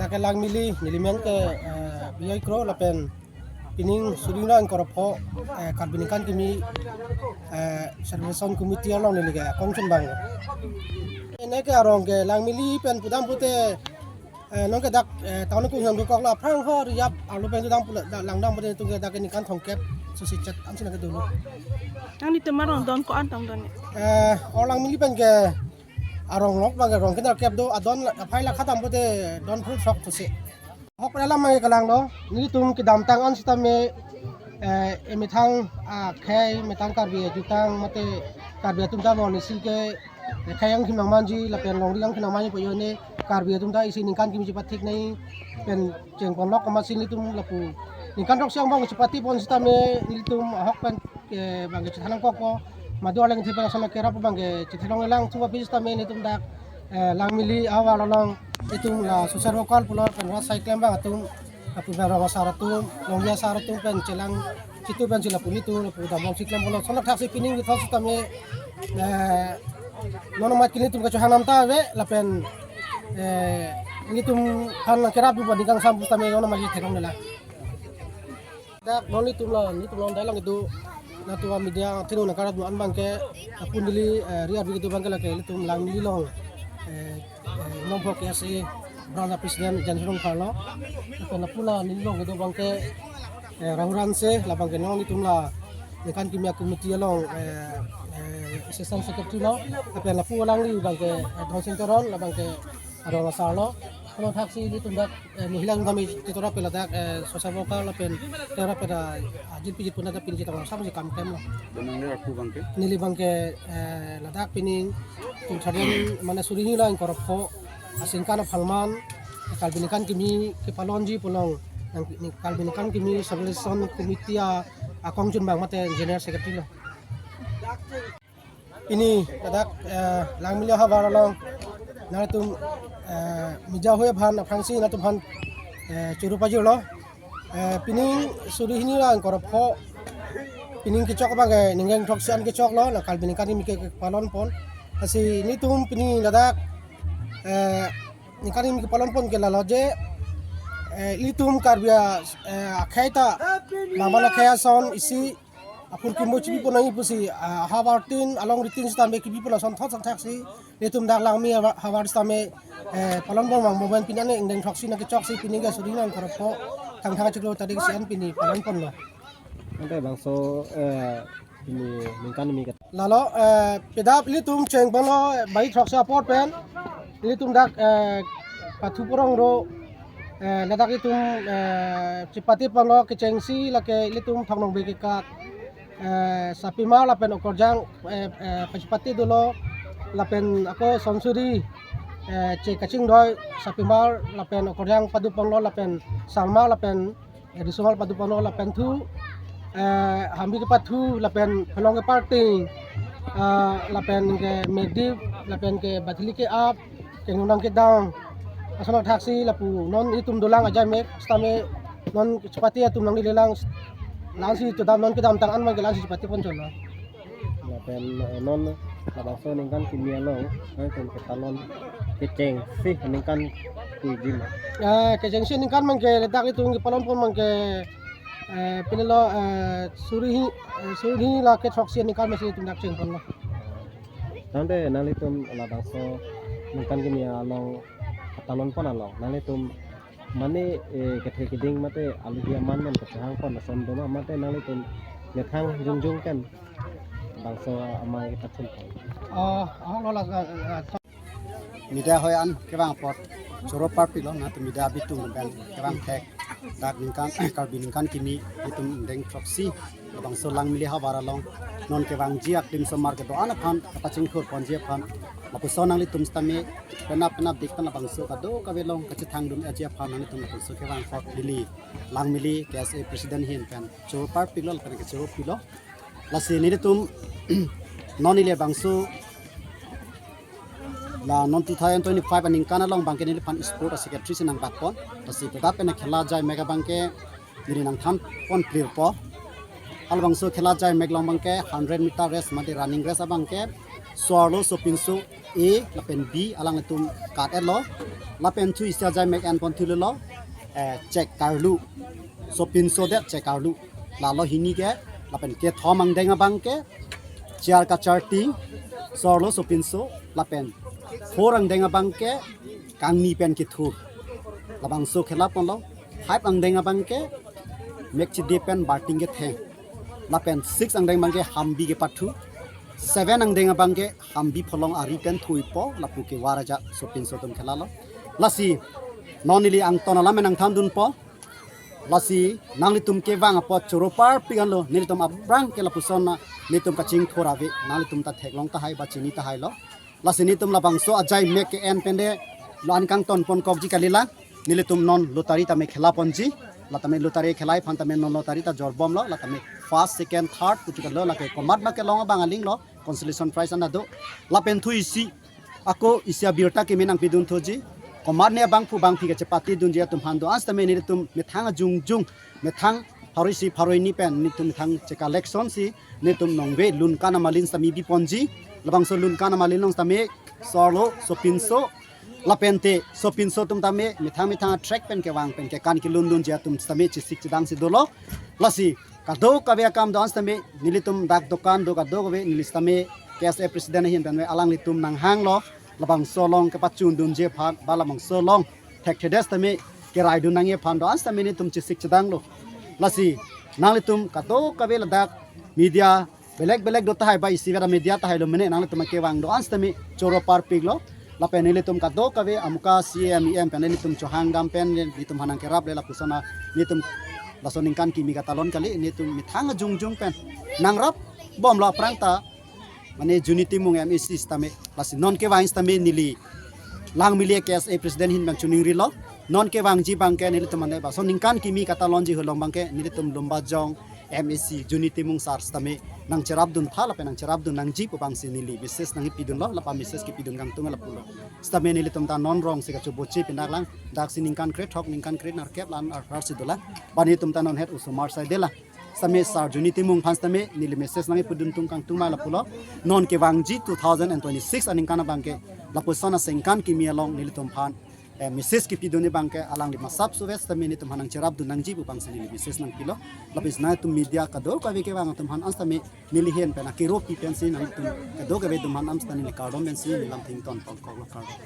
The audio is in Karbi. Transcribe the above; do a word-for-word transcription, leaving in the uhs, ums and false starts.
Ke Langmili, neli men ke, eh, Beyoi Kro lapen pining suri hini ra ingkoi ra pho, eh, Karbi Ningkan Kimi, eh, Celebration Committee along neli ke akongchunbang. Neli ke arong ke Langmili pen pudam pute, eh, non ke dak, eh, town kung yang dukok la aphrang ho riyap arlo pen dam pula, da-, langdam pute tung ke dak ke ningkan thomkep susi chet ansi nangkedolo. Nanglitum arong don ko-an tong don? Eh, o Langmili pen ke arong lok bang ke rong kinar kep do, adon la, aphai la khatam pute don phul sok pusi. Ahok pen alam ke kelang do, nelitum kedamtang an sitame, eh, emethang akhei, methang Karbi ajutang, mate Karbi atum ta mon isi ke, eh, khei angkhin nangmanji, lapen longri angkhin nangmanji pu ajoine, Karbi atum ta isi ningkan kimi chepathik nangji, pen chengpon lok amatsi nelitum lapu ningkan throksi angbong chepatipon sitame, nelitum ahok pen ke bang ke chethan nangkokpo, madu arleng the pen asama kerap bang ke chethan nanglang thu aphi sitame nelitum dak, eh, Langmili ahavar along itum la social worker pulo pen ras sai klem bang atum, lapu bang rong asar atum, longri asar atum pen chelang chitu pen chila puni tu lapu dambom si klem pulo. Sonok thaksi pining kethok sitame, eh, non amat ke nelitum kachohang nam ta ave lapen, eh, nelitum aphan kerap duba ningkan sam sitame non amat ke theklong nela. Dak non nelitum la, nelitum along dak lang kedo, natu a media thinu nangkarap an bang ke, apun neli, eh, riar kedo bang ke lake nelitum Langmili along, eh, eh, Nongpho K S A Branch President Jansi Rongphar lo. Lapen lapu la neli along kedo bang ke, eh, Rahul Hanse, labang ke non nelitum la Ningkan Kimi Committee along, eh, eh, Assistant Secretary lo. Lapen lapu alangli bang ke, eh, Dhonsing Teron, labang ke arong asar lo. Kono thaksi nelitum dak, eh, mohila atum kami titora pela dak, eh, social worker lapen titora pela, ah, jin pijit puna dak pini chetong sam si kam klem lo. Donang le aku bang ke? Neli bang ke, eh, ladak pining tum chadian mane suri hini ra ingkoi ra pho aningkan aphalman Karbi Ningkan Kimi kepalonji pu along nang Karbi Ningkan Kimi Celebration Committee a akongchunbang mate General Secretary lo. Pini ladak, eh, Langmili ahavar along nangtum, eh, media ahui aphan aphrangsi nangtumphan, eh, choro pajirlo. Eh, pining suri hini ra ingkoi ra pho, pining kechok bang ke ningkan throksi an kechok lo, la Karbi Ningkan Kimi ke, kepalonpon. Lasi nelitum pini ladak, eh, Ningkan Kimi kepalonpon ke lalo je, eh, nelitum Karbi a, eh, akhei ta, mama la khei ason isi apor kimbo chibipon nangji pusi, ah, ahavar tin, alongri tin sitame kibipon ason thot son thaksi, nelitum dak Langmili ahavar, ahavar sitame, eh, palonpon bang momen pini ani ingdeng throksi nangkechoksi pini ke suri hini ra ingkoi ra pho, Thangthang achiklo tarik isi an pini palonponlo. Ante bangso, eh, pini Ningkan Kimi ke. Lalo, eh, pidap nelitum chengponlo, eh, bai throksi apor pen, nelitum dak, eh, pathu porong ro, eh, ladak nelitum, eh, chepatiponlo kechengsi lake nelitum Thong Nongbe kekat, eh, Sapimar lapen Okorjang, eh, eh, pachepati dolo lapen ako Sonsuri, eh, che kachingdoi Sapimar lapen Okorjang paduponlo lapen Salmar lapen, eh, Risomar paduponlo lapen thu, eh, Hambi kepathu lapen Phelong keparting, ah, lapen ke Medip lapen ke Bathili ke-ap, kengdang kedang. Asonok thaksi lapu non itum dolang ajai mek sitame non chepati atum nanglilelang, la-ansi kedam non kedamtang an bang ke la-ansi chepatipon cholo. Lapen, eh, non labangso Ningkan Kimi along, eh, nangtum kepalon kechengsi ningkan puji ma? Eh, kechengsi ningkan bang ke ladak nelitum kepalonpon bang ke, eh, pini lo, eh, suri hini, eh, suri hini lake throksi ningkan masi nelitum dak chengponlo. Tangte nanglitum labangso Ningkan Kimi along kepalonpon along nanglitum mane, eh, kethe keding mate alohi aman pen kachehangpon ason do ma mate nanglitum methang jongjong pen bangso amei kepathunpon? Oh, oh, lo la, eh, eh, media ahui an kevang apot choro parpiklo, nangtum media abitung pen kevang thek dak ningkan Karbi Ningkan Kimi itum ingdeng throksi labangso Langmili ahavar along non kevangji akdim somar kedo-an aphan kapachingthurponji aphan, lapuson nanglitum sitame penap penap dik pen labangso kadokave along kachethangdunji aphan nanglitum lapuson kevang apot neli Langmili K S A President ahin pen choro parpiklo lapen kechoro pilo. Lasi nelitum non neli labangso la non two thousand twenty-five aningkan along bang ke neliphan sport a secretary si nangbatpon. Lasi kedap pen khela jai mek abang ke neli nangthanpon clear po. Halabangso khela jai mek along bang ke hundred meter race mate running race abang ke so-arlo sopinso A lapen B alanglitum kat-etlo. Lapen thu isi ajai mek enpon thulo, eh, chek karlu. Sopinso det chek karlu. Lalo hini ke, lapen kethom angdeng abang ke, chair kacharting, sorlo sopinso, lapen four angdeng abang ke, kangni pen kethur. Labangso khela ponlo, five angdeng abang ke, mekchidi pen barting ketheng. Lapen six angdeng abang ke hambi kepathu. Seven angdeng abang ke hambi pholong ari pen thuipo lapu ke waraja sopinso atum khelalo. Lasi non neli angton alam nangthandunpo. Lasi nanglitum kevang apot choro parpik anlo, nelitum aphrang ke lapuson na nelitum kachingthur ave, nanglitum ta theklong tahai ba chini tahailo. Lasi nelitum labangso ajai mek ke-en pen de lo an kangton ponkokji kalilang. Nelitum non lottery tame khela ponji. La tame lottery khelai aphan tame non lottery ta jorbomlo. La tame first, second, third puchukalo, lake komat ma kelong abang alinglo, consolation prize an ta do. Lapen thu isi, ako isi abirta keme nangpidun thuji. Komat ne abangphu bangphi kachepatidunji atum aphan do-an sitame nelitum methang ajungjung, methang pharo isi pharo hini pen nelitum methang che-collection si nelitum nongve lunkan amalin sitame biponji. Labangso lunkan amalin along sitame sorlo, sopinso, lapen te sopinso atum tame methang methang a-track pen kevang pen kekan kelundunji atum sitame chesik chedang si dolo. Lasi kadokave akam do-an sitame nelitum dak dokan do kadokave neli sitame K S A president ahin pen alanglitum nanghanglo, labangso along kepachundunji aphan ba labangso along thekthedet sitame keraidun nangji aphan do-an sitame nelitum chesik chedanglo. Lasi nanglitum kadokave ladak media belek belek do tahai ba isi vera media tahailo mene, nanglitum kevang do-an sitame choro parpiklo. Lapen nelitum kadokave amuka C E M, E M pen nelitum chohangdam pen nelitum aphan nangkeraple lapuson na nelitum laso ningkan kimi katalon kali, nelitum methang ajungjung pen nangrapbomlo aphrang ta, mane Juni Timung M A C sitame. Lasi non kevang sitame neli Langmili K S A president ahin pen choningrilo. Non kevangji abang ke nelitum mane ba laso ningkan kimi katalonji hulong abang ke nelitum Lumbajong M A C Juni Timung sar sitame nangcherapdun tha lapen nangcherapdun nangji pu abang si neli message nangpidunlo, lapen message kepidun kangtung lapulo. Sitame nelitum ta non rong si kachoboche pinaklang, daksi ningkan krethok, ningkan kre-nerkep la-an arphar si dolang. Ba nelitum ta non het osomar sai dela. Sitame sar Juni Timung aphan sitame neli message nangpidun tung kangtung ma lapulo. Non kevangji two thousand and twenty-six aningkan abang ke lapuson aningkan kimi along nelitum aphan, eh, message kepidunji abang ke alangli masap suves sitame nelitum aphan nangcherapdun nangji pu abang si neli message nangpilo. Lapen nanglitum media kadokave kevang atum aphan an sitame neli ahin pen akero pi pensi nanglitum kadokave atum aphan an sitame neli kardom pensi neli lamthe ington ponkoklo, kardom.